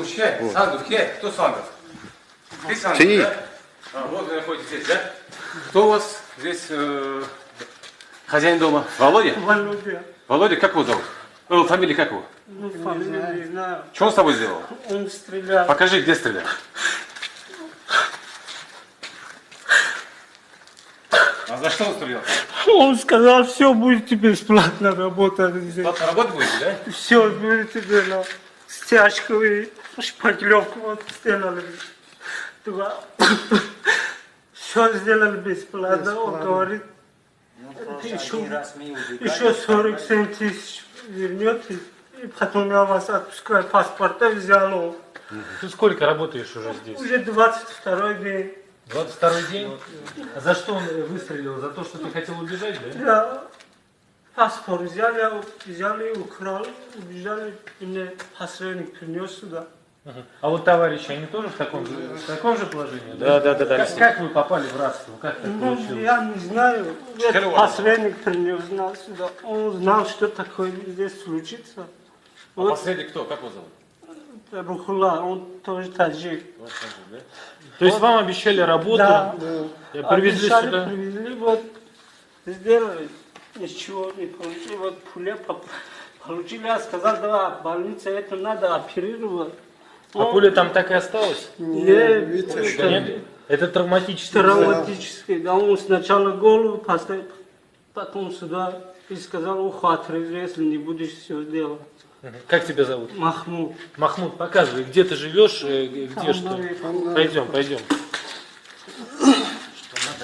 Сангов, кто Сангов? Ты Сангов, да? А, вот вы находитесь здесь, да? Кто у вас здесь хозяин дома? Володя? Володя. Володя, как его зовут? Фамилия как его? Ну, фамилию не знаю. Что он с тобой сделал? Он стрелял. Покажи, где стрелял. А за что он стрелял? Он сказал, все, будете бесплатно работать здесь. Бесплатно работать будете, да? Все, будете делать. Стяжку и шпаклевку вот сделали. Все сделали бесплатно. Он говорит, еще 47 тысяч вернете, и потом я вас отпускаю. Паспорта взял он. Ты сколько работаешь уже здесь? Уже 22-й день. 22-й день? А за что он выстрелил? За то, что ты хотел убежать, да? Да. Паспорт взяли, украли, убежали, и мне посредник принес сюда. А вот товарищи, они тоже в таком же положении? Да, да, да. Да, как вы попали в рабство? Как так получилось? Я не знаю. Этот посредник принес нас сюда. Он знал, что такое здесь случится. А вот. Посредник кто? Как его зовут? Рухула, он тоже таджик. Да? То есть вам обещали работу, да, привезли обещали, сюда? Привезли, вот, сделали. Ничего не получили, вот пуля получили, я сказал, да, больница, это надо оперировать. А пуля там так и осталась? Нет, нет, это травматический. Травматический, да, он сначала голову поставил, потом сюда и сказал, ухо отрежу, если не будешь все делать. Как тебя зовут? Махмуд. Махмуд, показывай, где ты живешь, где что. Пойдем, пойдем.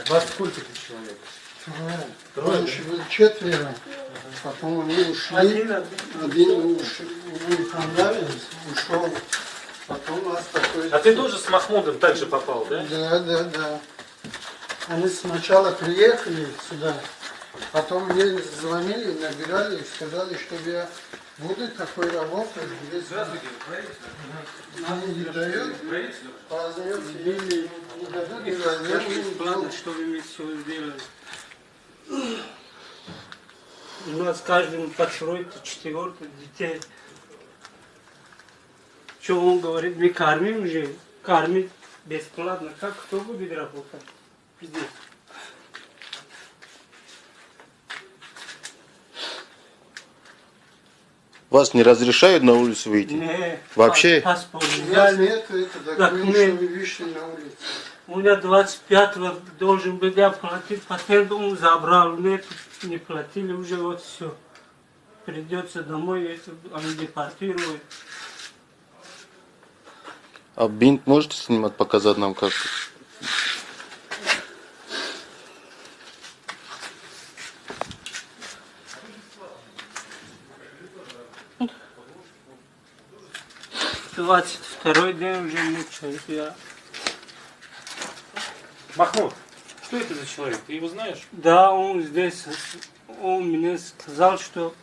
Вас сколько тут человек? Трое. Раньше было четверо, потом они ушли, один ушел, не понравилось, ушел, потом нас такой... А ты тоже с Махмудом также попал, да? Да, да, да. Они сначала приехали сюда, потом мне звонили, набирали и сказали, чтобы я буду такой работать, где не дают, возьмете или не дадут, не возьмете. Чтобы мы все сделали. У нас каждому по трое, четверо детей. Что он говорит, мы кормим же, кормить бесплатно. Как кто будет работать здесь? Вас не разрешают на улицу выйти? Нет. Вообще? Паспорт У нас нет этого документа, чтобы вышли на улицу. У меня 25-го должен был я платить патент, он забрал. Нет, не платили уже, вот все. Придется домой, если они депортируют. А бинт можете снимать, показать нам как? Двадцать второй день уже мучаюсь я. Махмуд, что это за человек? Ты его знаешь? Да, он здесь, он мне сказал, что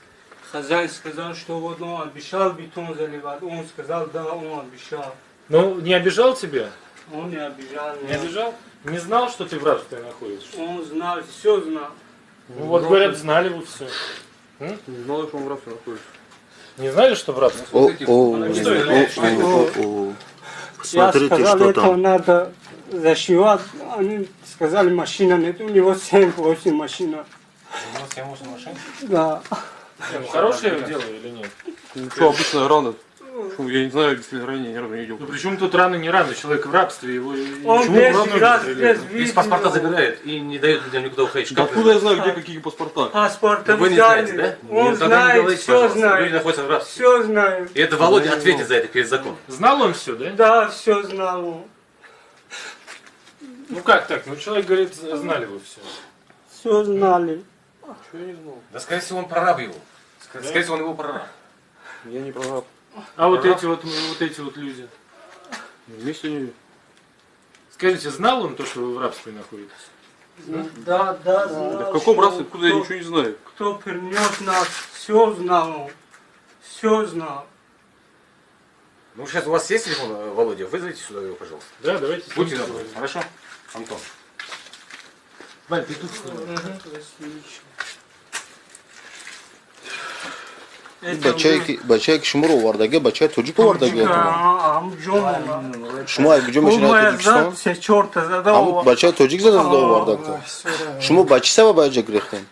хозяин сказал, что вот он обещал бетон заливать. Он сказал, да, он обещал. Ну, не обижал тебя? Он не обижал меня. Не обижал? Не знал, что ты в рабстве находишься? Он знал, все знал. Ну вот, говорят, знали вы все. Не знал, что он в рабстве находится. Не знали, что в рабстве? Смотрите, я сказал, что это там. Надо зашивать. Они сказали, машина нет. У него 7-8 машина. У него 7-8 машин? Да. Ну, хорошее дело или нет? Ну что, обычная рана. Я не знаю, если ранее ни разу не видел. Ну при чем тут раны, не раны? Человек в рабстве, его... Он 10 раз без Без паспорта забирают и не дают людям никуда уходить. Да откуда я знаю, где какие паспорта? Паспорта вы не знаете, да? Он знает, все знает. Люди находятся в рабстве. Все знает. И это Володя ответит за это перед законом. Знал он все, да? Да, все знал он. Ну как так? Ну человек говорит, знали вы все. Все знали. Чего я не знал? Да скорее всего он прораб его. Скорее всего он его прораб. Я не прораб. А вот эти вот люди. Вместе не. Скажите, знал он то, что вы в рабстве находитесь? Да, да, знал. Да в каком рабстве? Откуда я ничего не знаю? Кто принес нас, все знал он. Все знал. Ну сейчас у вас есть телефон, Володя? Вызовите сюда его, пожалуйста. Да, давайте. Будьте добры. Хорошо? Антон. Валь, ты тут с ним. Бачае ки шуморо овардаги, бачаи тоҷик овардаги. Шумо аз куҷо мешиносед Тоҷикистон? Ҳамун бачаи тоҷик зада зада овардагта. Шумо ба чӣ сабаб аҷа гирехтем?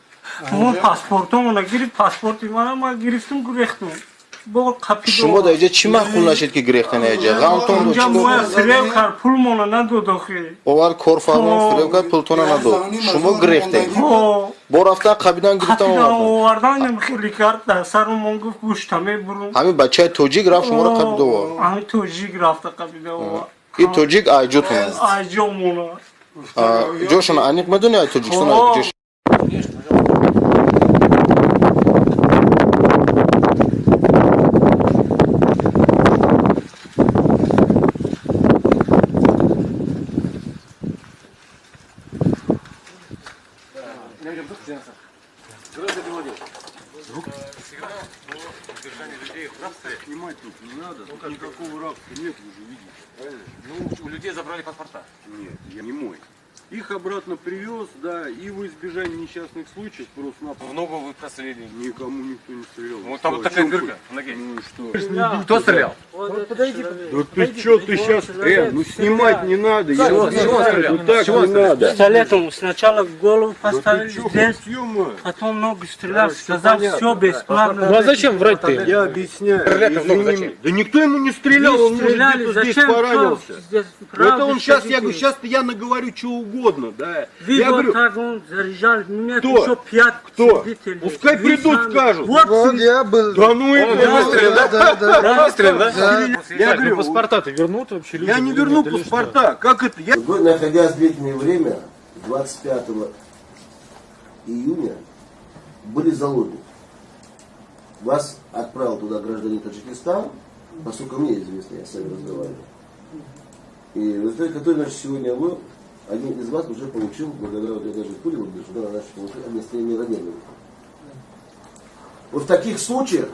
Мо паспортомона гирифт, паспорти мана ма гирифтум, гурехтум. Шумо дар иҷа чӣ маъқул нашед ки гирехтен аҷа? Ғамтон буд чӣ? Моя фиреб кард, пулмона надод охи. Овар кор фармон фиреб кард, пултона надод. Шумо гирехтен. Бо рафтан қабидан гирифтан овардан. Хеле кард, дар сарумон гуфт гӯшта мебурум. Ҳамин бачаи тоҷик рафт шуморо қабида овард. Ҳамин тоҷик рафта қабида овард. Ин тоҷик айҷотон аст? Айҷомона. Ҷошон аниқ медонӣ ай Тоҷикистон ай куҷо? Снимать тут не надо, тут никакого рабства нет, вы же видите, правильно? Ну, у людей забрали паспорта. Нет, я не мой. Их обратно привез, да, и во избежание несчастных случаев просто-напросто. В ногу вы прострелили? Никому никто не стрелял. Вот там вот такая дырка в ноге. Ну и что? Кто стрелял? Вот подойди. Да ты что, ты сейчас... ну снимать не надо. С чего стрелял? Ну так не надо. Пистолетом сначала в голову поставили здесь, потом ногу стрелял, сказал, все бесплатно. Ну а зачем врать-то? Я объясняю. Да никто ему не стрелял, он может где-то здесь поранился. Это он сейчас, я говорю, сейчас я наговорю что угодно, да. Я говорю, так он заряжал, меня еще 5 Кто? Пускай придут, скажут. Вот я был. Да ну и выстрел, да? Да, выстрел, да? Я говорю, паспорта-то вернут вообще люди? Я не верну паспорта. Как это? Вы, находясь в длительное время, 25 июня, были заложники. Вас отправил туда гражданин Таджикистана, поскольку мне известно, я с вами разговаривал. И в результате, который, значит, сегодня вы, один из вас уже получил, благодаря вот я даже пулю, вот, сюда, значит, получил огнестрельное ранение. Вот в таких случаях,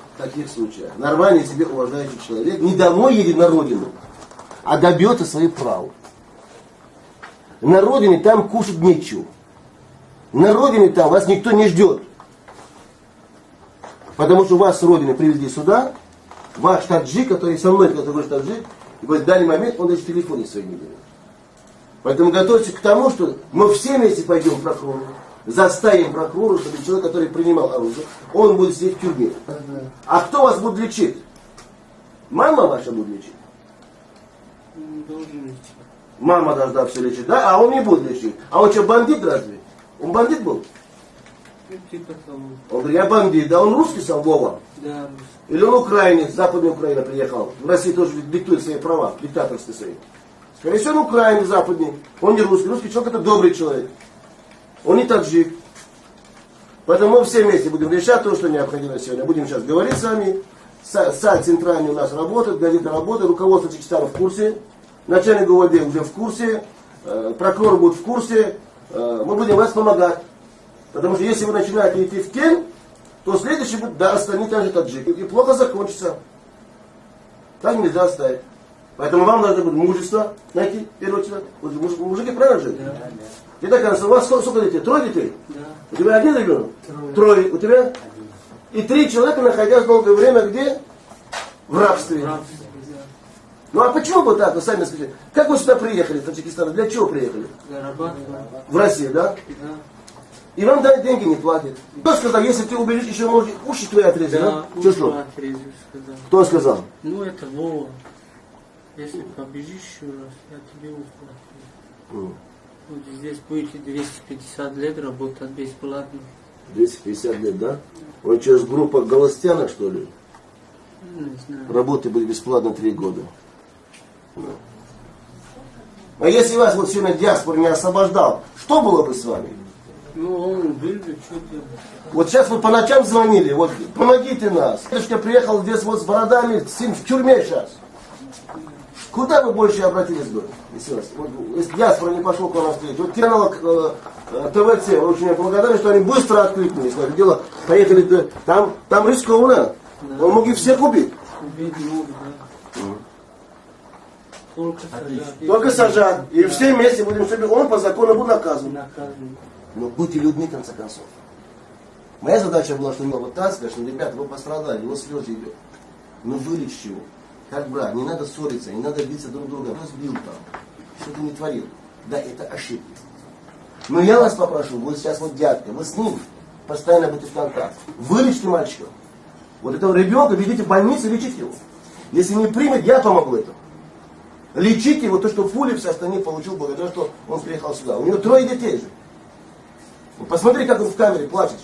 нормальный себе уважающий человек не домой едет на родину, а добьется своих прав. На родине там кушать нечего. На родине там вас никто не ждет. Потому что вас с родины привезли сюда, ваш таджик, который со мной, который ваш таджик, и вот в данный момент он даже телефон не свой не берет. Поэтому готовьтесь к тому, что мы все вместе пойдем в прокурору, заставим прокурора, чтобы человек, который принимал оружие, он будет сидеть в тюрьме. А кто вас будет лечить? Мама ваша будет лечить? Мама должна все лечить, да? А он не будет лечить. А он что, бандит разве? Он бандит был? Он говорит, я бандит. Да он русский сам, Вова? Да. Или он украинец, Западная Украина приехал. В России тоже диктует свои права, диктаторские свои. Скорее всего, он украинец западный. Он не русский. Русский человек — это добрый человек. Он не таджик. Поэтому мы все вместе будем решать то, что необходимо сегодня. Будем сейчас говорить с вами. Сайт центральный у нас работает, газета работает, руководство Таджикистана в курсе, начальник ГУВД уже в курсе, прокурор будет в курсе. Мы будем вас помогать. Потому что если вы начинаете идти в тень, то следующий будет, да, остальные также таджики. И плохо закончится. Так нельзя оставить. Поэтому вам надо будет мужество найти, в первую очередь. Мужики правильно же? Да, да. Итак, у вас сколько детей? 3 детей? Да. У тебя один ребенок? Трое. У тебя? Один. И 3 человека, находясь долгое время где? В рабстве. В рабстве, да. Ну а почему бы так, вы сами скажите? Как вы сюда приехали, из Таджикистана? Для чего приехали? Зарабатывать. В Россию, да? Да. И вам дали деньги не платят. Кто сказал, если ты убежишь, еще может уши твои отрезать, да? Да, уши отрезать, сказал. Кто сказал? Ну это Вова. Если побежишь еще раз, я тебе ухо отрежу. Вот здесь будете 250 лет работать бесплатно. 250 лет, да? Он что, с группа Галустяна, что ли? Не знаю. Работы были бесплатно 3 года. Да. А если вас вот сегодня диаспора не освобождал, что было бы с вами? Ну, он убил бы, что делать? Вот сейчас вы по ночам звонили, вот помогите нас. Дедушка приехал здесь вот с бородами, сын в тюрьме сейчас. Куда вы больше обратились бы, если вас, вот, если диаспора не пошел к вам навстречу? Вот канал ТВЦ, очень я благодарен, что они быстро откликнулись на это дело, поехали, там рискованно, да. Он мог и всех убить. Убить мог, да. Только сажать. Только сажать. И все вместе будем, чтобы он по закону был наказан. Наказан. Но будьте людьми, в конце концов. Моя задача была, что вот так сказать, что, ребята, вы пострадали, его слезы идет. Ну вылечь его. Как брат, не надо ссориться, не надо биться друг друга. Разбил там, что ты не творил. Да, это ошибки. Но я вас попрошу, вы сейчас вот дядька, вы с ним постоянно будете в контакте. Вылечите мальчика. Вот этого ребенка ведите в больницу, лечите его. Если не примет, я помогу этому. Лечите его, то, что пули в Астане получил, благодаря что он приехал сюда. У него трое детей же. Вот посмотри, как он в камере плачет.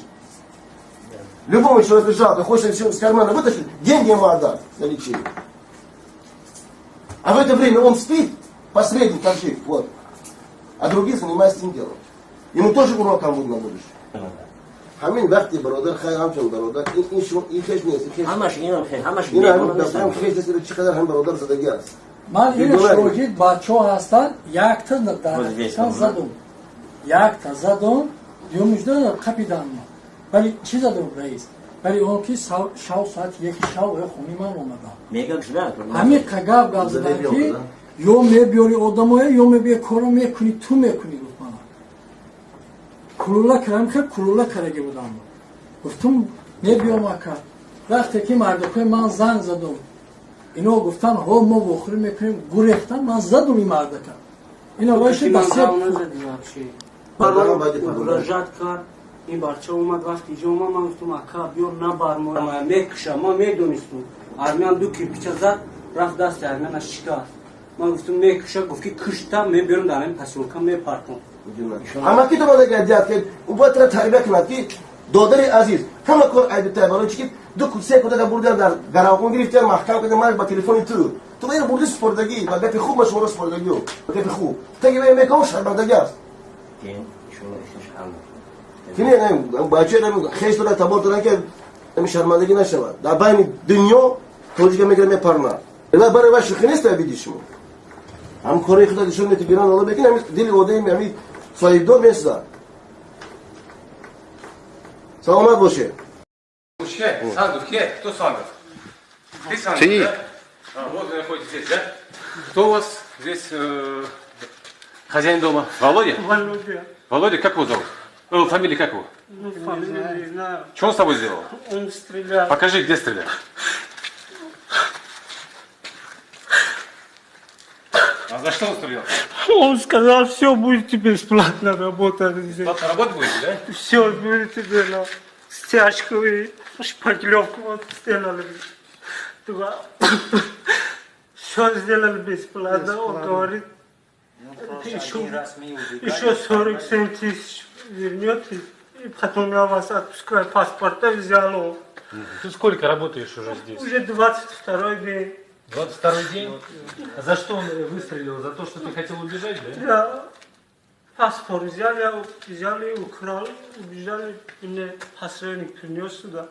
Любому человеку жалко, хочешь все с кармана вытащить, деньги ему отдать на лечение. А в это время он спит, посредник таджик, вот. А другие занимаются этим делом. Ему тоже уроком будет на будущее. Ҳамин вақти бародар хай ҳамчун бародар ин шумо ин хеш нест ин хеш ҳамаш инам хеш ҳамаш ин ҳам хеш нест чӣ қадар ҳам бародар задагӣ аст. Ман ин шогирд бачаҳо ҳастанд, якта дар задум, якта задум, юмужда қапидан ма. Вале чӣ задум раис? Вале он ки шав соат 1 шав хони ман омадам. Мегам шуда. Ҳамин қагав гап задан ки ё мебиёри одамоя, ё мебиёри коро мекунӣ, ту мекунӣ гуфт мана. Кулула кардам, хел кулула кардаги будам. Гуфтум мебиём ака. Вақте ки мардакои ман занг задум, ино гуфтан ҳо мо вохӯрӣ мекунем, гурехтан, ман задум ин мардака. Ино вайши басе угрожать кард. Ин бача омад, вақти иҷо омад, ман гуфтум ака биёр набар мо мекуша, ман медонистум. Армян ду кирпича зад, рафт дасти армяна шикаст. Ман гуфтум мекуша, гуфт ки кушта, мебиёрам дар ҳамин посёлка мепартом. Ҳама ки домада дяд ки ӯ бояд тра тарбия кунад ки додари азиз ҳама кор айбитай барои чи ки ду се кӯдака бурдан дар гаравхон гирифтан маҳкам кардан ман ба телефони ту ту бояд бурди супордагӣ ба гапи хуб ма шуморо супордагӣ ба гапи хуб таги вай мекам шармандагӣ аст. Ки не бача хеш дора табор дора ки ами шармандагӣ нашавад дар байни дунё тоҷика мегирад мепарнад ва барои вай шӯхӣ нест види шумо ҳам кори худа нишон медиҳад гиран ала бекин ами дили одами ами соҳибдор месӯзад. Саломат бошед. Сандов, кто Сандов? Ты Сандов, да? А, вот вы находитесь здесь, да? Кто у вас здесь хозяин дома? Володя? Володя. Володя, как его зовут? Фамилия как его? Ну, фамилию не знаю. Что он с тобой сделал? Он стрелял. Покажи, где стрелял. А за что он стрелял? Он сказал, все, будете бесплатно работать. Бесплатно работать будете, да? Все, будете делать. Стяжку и шпаклевку вот сделали. Все сделали бесплатно. Он говорит, еще 47 тысяч вернете, и потом я вас отпускаю. Паспорта взял он. Ты сколько работаешь уже здесь? Уже 22-й день. 22-й день? А за что он выстрелил? За то, что ты хотел убежать, да? Да. Паспорт взяли, украли, убежали. Мне посредник принес сюда.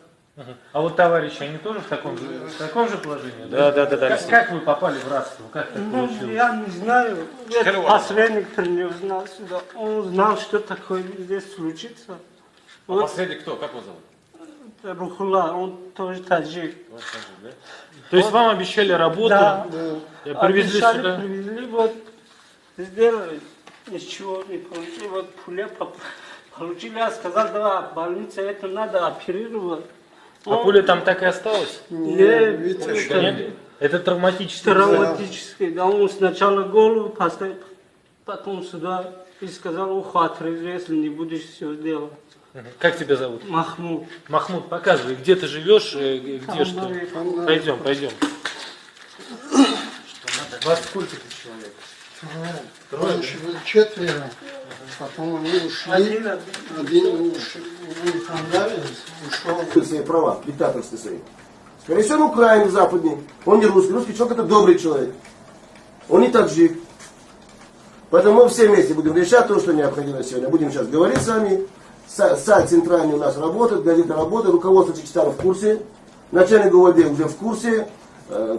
А вот товарищи, они тоже в таком же положении? Да, да, да. Как вы попали в рабство? Как так получилось? Я не знаю. Посредник принес нас сюда. Он знал, что такое здесь случится. А посредник кто? Как его зовут? Рухула, он тоже таджик. Да? То есть вам обещали работу, да, привезли обещали, сюда? Привезли, вот, сделали, ничего не получили, вот пуля получили, я сказал, да, больница, это надо оперировать. А пуля там так и осталась? Нет, нет, это травматический. Травматический, да, он сначала голову поставил, потом сюда и сказал, ухо отрежу, если не будешь все делать. Как тебя зовут? Махмуд. Махмуд, показывай, где ты живешь, где что. Пойдем, пойдем. Вас сколько тут человек? Трое. Раньше было четверо, потом они ушли, один ушел, не понравилось, ушел. Свои права, диктаторские свои. Скорее всего, он украинец западный, он не русский. Русский человек это добрый человек, он не таджик. Поэтому мы все вместе будем решать то, что необходимо сегодня. Будем сейчас говорить с вами. Сайт центральный у нас работает, газета работает, руководство Таджикистана в курсе, начальник ГУВД уже в курсе,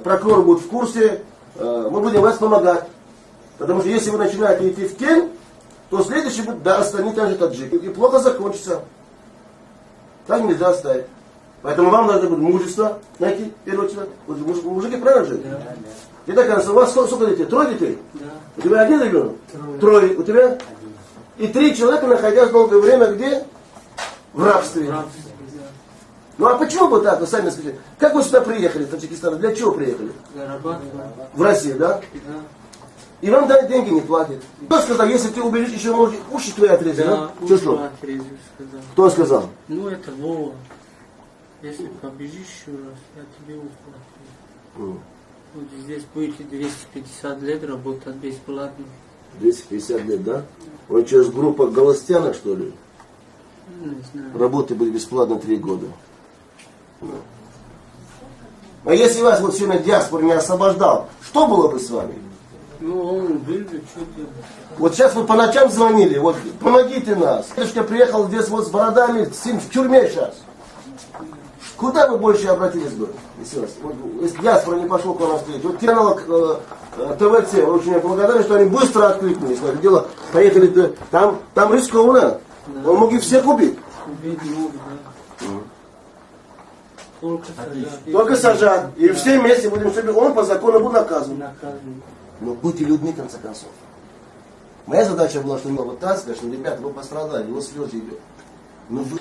прокурор будет в курсе, мы будем вас помогать. Потому что если вы начинаете идти в тень, то следующий будет, да, остальные также таджики. И плохо закончится. Так нельзя оставить. Поэтому вам надо будет мужество найти, в первую очередь. Мужики правильно же? Да, да. Итак, у вас сколько детей? Трое детей? Да. У тебя один ребенок? Трое. У тебя? Один. И три человека, находясь долгое время где? В рабстве. В рабстве. Ну а почему бы так, вы сами скажите? Как вы сюда приехали, в Таджикистан? Для чего приехали? Зарабатывать. В Россию, да? Да. И вам дали деньги не платят. Кто сказал, если ты убежишь, еще может уши твои отрезать, да? Да, Что, что? уши отрезать, сказал. Кто сказал? Ну это Вова. Если побежишь еще раз, я тебе ухо отрежу. Вот здесь будете 250 лет работать бесплатно. 250 лет, да? Он что, группа Галустяна, что ли? Не знаю. Работы были бесплатно 3 года. Да. А если вас вот сегодня диаспора не освобождал, что было бы с вами? Ну, он убил бы, что делать? Вот сейчас вы по ночам звонили, вот помогите нас. Дедушка приехал здесь вот с бородами, сын в тюрьме сейчас. Куда вы больше обратились бы, если, вас, вот, если диаспора не пошел к вам навстречу? Вот канал ТВЦ, очень я благодарен, что они быстро откликнулись на это дело. Поехали, там рискованно. Да. Он мог и всех убить. Убить мог, да. Только сажать. Только сажать. И все вместе будем, чтобы он по закону был наказан. Наказан. Но будьте людьми, в конце концов. Моя задача была, что вот так сказать, что, ребята, вы пострадали, его слезы идет. Но вы...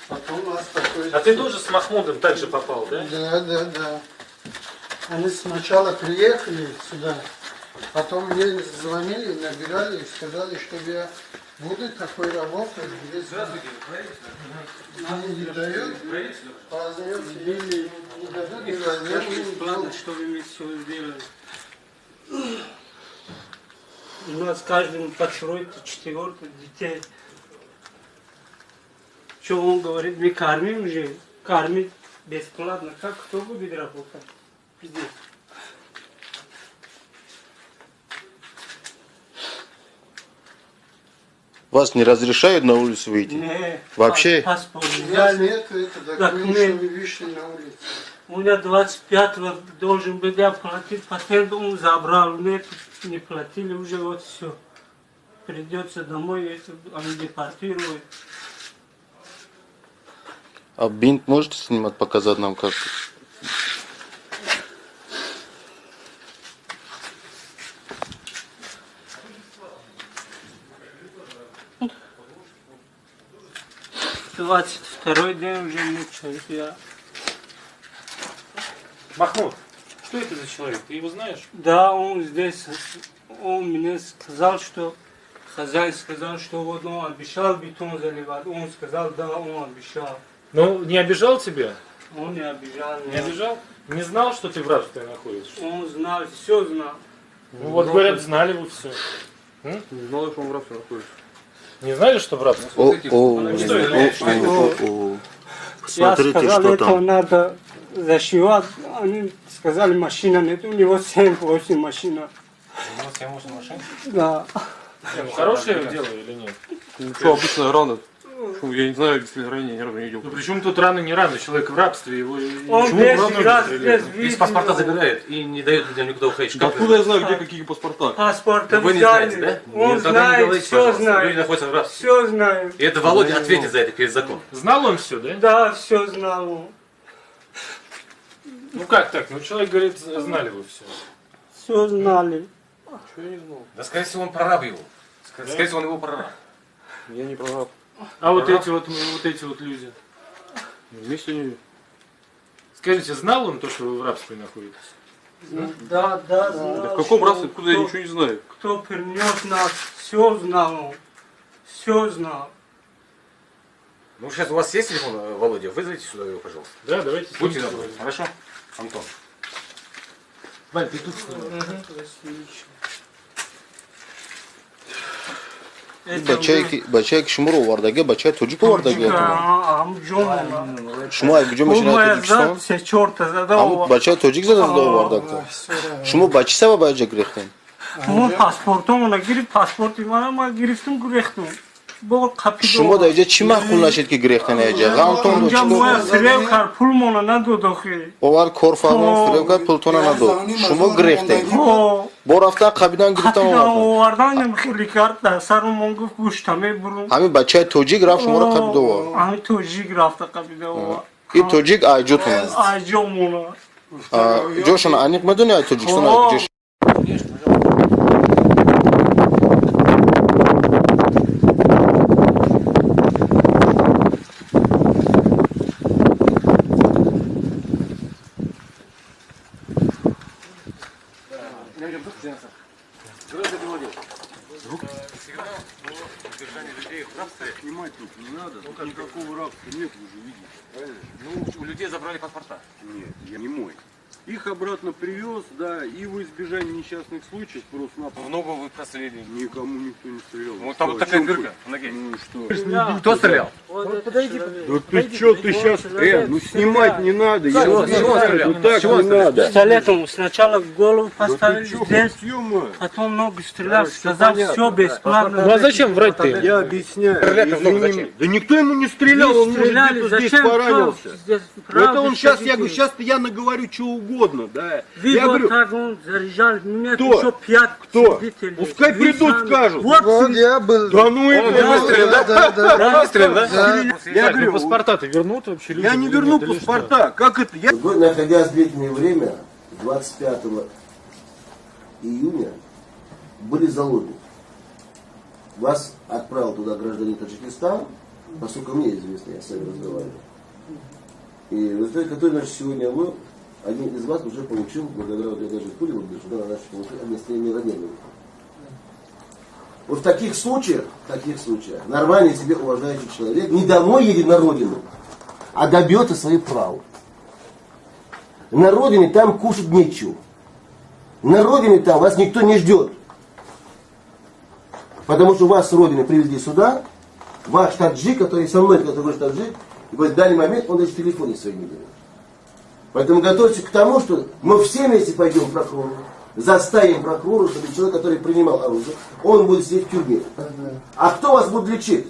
Потом нас такой... А ты тоже с Махмудом также попал, да? Да, да, да. Они сначала приехали сюда, потом мне звонили, набирали и сказали, чтобы я буду такой работать, где не дают, возьмете или не дадут, не возьмете. Бесплатно, чтобы мы все сделали. У нас каждому по 3-4 детей. Что он говорит, мы кормим же, кормить бесплатно. Как кто будет работать? Здесь. Вас не разрешают на улицу выйти? Нет. Вообще? Паспорт. У нас нет этого документа, чтобы вышли на улицу. У меня 25-го должен был я платить, патент он забрал. Нет, не платили уже, вот все. Придется домой, если они депортируют. А бинт можете снимать, показать нам как? Двадцать второй день уже мучаюсь я. Махмуд, что это за человек? Ты его знаешь? Да, он здесь, он мне сказал, что хозяин сказал, что вот он обещал бетон заливать. Он сказал, да, он обещал. Ну, не обижал тебя? Он не обижал меня. Не обижал? Не знал, что ты в рабстве находишься? Он знал, все знал. Ну, вот говорят, знали вы все. Не знал, что он в рабстве находится. Не знали, что в рабстве? Смотрите, я сказал, что это там. Надо зашивать. Они сказали, машина нет. У него 7-8 машина. У него 7-8 машин? Да. Не, ну, хорошее дело или нет? Ну что, обычно рано. Я не знаю, если ранее ни разу не видел. Ну при чем тут рано, не рано? Человек в рабстве, его... Он 10 раз здесь Из паспорта забирает и не дает людям никуда уходить. Да откуда я знаю, где какие паспорта? Паспорта вы не знаете, да? Он знает, все знает. Люди находятся в рабстве. Все знает. И это Володя ответит за это перед законом. Знал он все, да? Да, все знал он. Ну как так? Ну человек говорит, знали вы все. Все знали. Чего я не знал? Да скорее всего он прораб его. Скорее всего он его прораб. Я не прораб. А вот эти вот люди. Вместе не. Скажите, знал он то, что вы в рабстве находитесь? Да, да, знал. Да в каком рабстве? Откуда я ничего не знаю? Кто принес нас, все знал он. Все знал. Ну сейчас у вас есть телефон, Володя? Вызовите сюда его, пожалуйста. Да, давайте. Будьте добры. Хорошо? Антон. Валь, ты тут с ним. Бачаи ки шуморо овардаги, бачаи тоҷик овардаги. Шумо аз куҷо мешиносед Тоҷикистон? Ҳамун бачаи тоҷик зада зада овардагта. Шумо ба чӣ сабаб аҷа гирифтем? Мо паспортомона гирифт, паспорти мана ма гирифтум гурехтум. Шумо дар иҷа чӣ маъқул нашид ки гирехтен аҷа? Ғамтон дод чӣ кор? Фиреб кард, пулмона надод охи. Овар кор фармон фиреб кард, пултона надод. Шумо гирехтен. Бо рафтан қабидан гирифтан овардан. Хеле кард, дар сарумон гуфт гӯшта мебурум. Ҳамин бачаи тоҷик рафт шуморо қабида овард. Ҳамин тоҷик рафта қабида овард. Ин тоҷик айҷотон аст. Айҷомона. Ҷошон аниқ медони ай Тоҷикистон ай куҷо? Сигнал о задержании людей в рабстве. Снимать тут не надо. Тут никакого рабства нет, вы же видите, правильно? Ну, у людей забрали паспорта. Нет, я не мой. Их обратно привез, да, и в избежание несчастных случаев просто-напросто. В ногу вы прострелили. Никому никто не стрелял. Вот там Что, вот о такая чем дырка вы? в ноге. Ну и что? Кто стрелял? Вот этот человек. Да ты чё, ты сейчас, ну снимать не надо, я Чего? не Чего знаю, стрелял? ну так Чего не надо. Пистолетом сначала в голову Да ты поставили чё, здесь, ё-моё. потом ногу стрелял, Короче, сказал, понятно, все бесплатно. Ну а зачем врать-то? Я объясняю. Стрелять-то в ногу Извини зачем? меня. Да никто ему не стрелял, Не он может стреляли, где-то здесь зачем? поранился. Кто здесь? Это Правду он сейчас, я скажите. говорю, сейчас я наговорю что угодно, да. Вы Я вот говорю, так он заряжал, меня Кто? еще пять Кто? свидетелей. Пускай Вы придут, сами. скажут. Вот Вот я был. Да ну это... выстрелил, да? Да, да. Выстрелил, да? Я Ну, говорю, паспорта-то вернут вообще людям я не или верну нет, или что? паспорта. Как это? Я Вы, находясь в длительное время, 25 июня, были заложники. Вас отправил туда гражданин Таджикистана, насколько мне известно, я с вами разговаривал. И в результате, который, значит, сегодня вы, один из вас уже получил, благодаря вот я даже пули, вот, да, значит, получил огнестрельное ранение. Вот в таких случаях, нормальный себе уважающий человек не домой едет на родину, а добьется своих прав. На родине там кушать нечего. На родине там вас никто не ждет. Потому что вас с родины привезли сюда, ваш таджик, который со мной, который ваш таджик, и вот в данный момент он даже телефон свой не берет. Поэтому готовьтесь к тому, что мы все вместе пойдем к прокурору, заставим прокурора, чтобы человек, который принимал оружие, он будет сидеть в тюрьме. А кто вас будет лечить?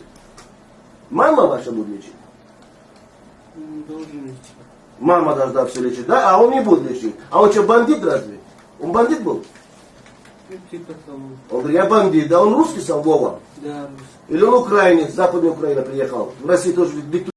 Мама ваша будет лечить? Должен лечить. Мама должна все лечить, да? А он не будет лечить. А он что, бандит разве? Он бандит был? Ну, типа того. Он говорит, я бандит. Да он русский сам, Вова? Да, Или он украинец, с Западной Украины приехал. В России тоже ведь диктует.